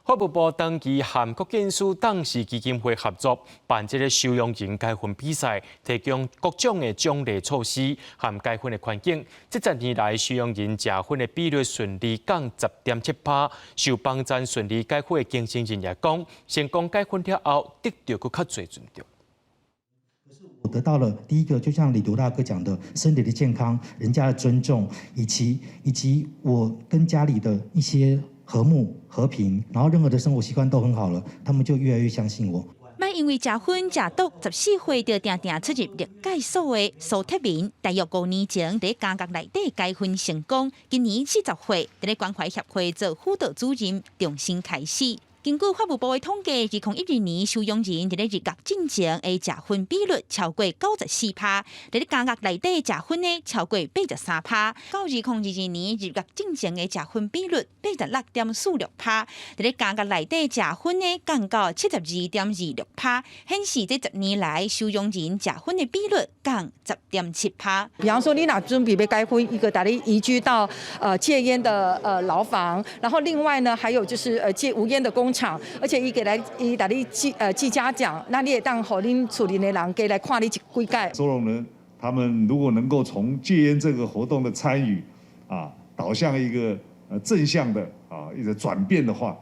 法務部長期和國健署董事基金會合作辦這个收容人解訓比賽，提供各種的獎勵措施和解訓的環境。這10年來，收容人食薰的比率順利降10.7%。受幫贊順利解訓的更生人也講，成功解訓了後，得著閣較濟尊重。我得到了第一個，就像李獨大哥講的，身體的健康，人家的尊重，以及我跟家裡的一些和睦和平，然後任何的生活習慣都很好了，他們就越來越相信我。莫因為食薰食毒，14歲就定定出入綠界所的蘇鐵民，大約5年前佇監獄內底解訓成功，今年40歲，佇咧關懷協會做輔導主任，重新開始。根據法務部的統計，2012年收容人佇咧入獄進前的食薰比率超過94%，佇咧監獄內底食薰的超過83%。到2022年入獄進前的食薰比率86.46%，佇咧監獄內底食薰的降到72.26%，顯示這10年來收容人食薰的比率降10.7%。比方說，你若準備欲解訓，伊會帶你移居到戒菸的牢房，然後另外呢，還有就是戒無菸的工廠，而且伊會來伊帶你寄嘉獎，那你會當予恁厝裡的人加來看你一幾擺。收容人，他們如果能夠從戒菸這個活動的參與，啊，導向一個正向的一個轉變的話，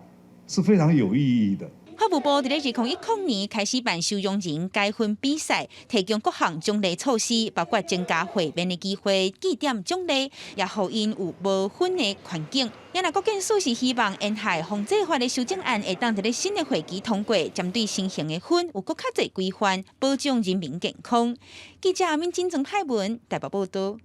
是非常有意義的。法務部佇咧2010年開始辦收容人解訓比賽，提供各項獎勵措施，包括增加會面的機會、記點獎勵，也予𪜶有無薰的環境。也若國健署是希望煙害防制法的修正案會當佇咧新的會期通過，針對新型的薰有閣較濟規範，保障人民健康。記者阿敏金曾派文台北報道。